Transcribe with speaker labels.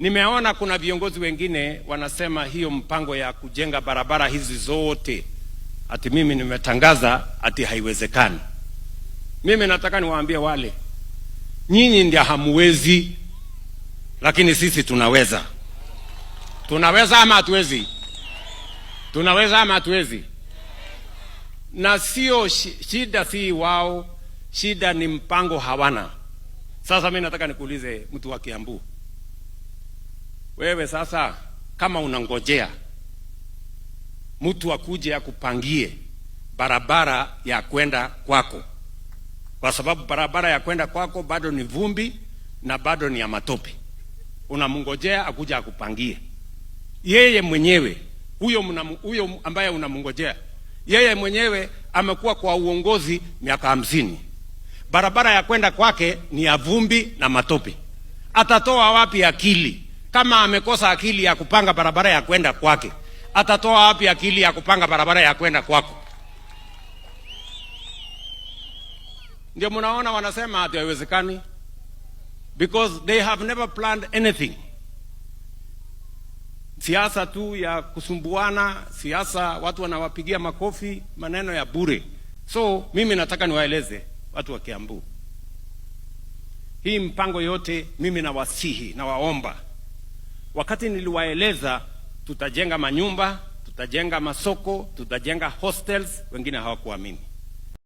Speaker 1: Nimeona kuna viongozi wengine wanasema hiyo mpango ya kujenga barabara hizi zote ati mimi nimetangaza ati haiwezekani. Mimi nataka niwaambie wale, nyinyi ndio hamuwezi, lakini sisi tunaweza. Tunaweza ama hatuwezi? Tunaweza ama hatuwezi? Na sio shida, si wao, shida ni mpango hawana. Sasa mimi nataka nikuulize mtu wa Kiambu, wewe sasa kama unangojea mtu akuje akupangie barabara ya kwenda kwako, kwa sababu barabara ya kwenda kwako bado ni vumbi na bado ni ya matope, unamngojea akuja akupangie. Yeye mwenyewe huyo, huyo ambaye unamngojea yeye mwenyewe amekuwa kwa uongozi miaka 50. Barabara ya kwenda kwake ni ya vumbi na matope. Atatoa wapi akili? Kama amekosa akili ya kupanga barabara ya kwenda kwake, atatoa wapi akili ya kupanga barabara ya kwenda kwako? Ndio mnaona wanasema ati haiwezekani, because they have never planned anything. Siasa tu ya kusumbuana, siasa watu wanawapigia makofi, maneno ya bure. So mimi nataka niwaeleze watu wa Kiambu, hii mpango yote mimi nawasihi nawaomba, wakati niliwaeleza tutajenga manyumba, tutajenga masoko, tutajenga hostels, wengine hawakuamini.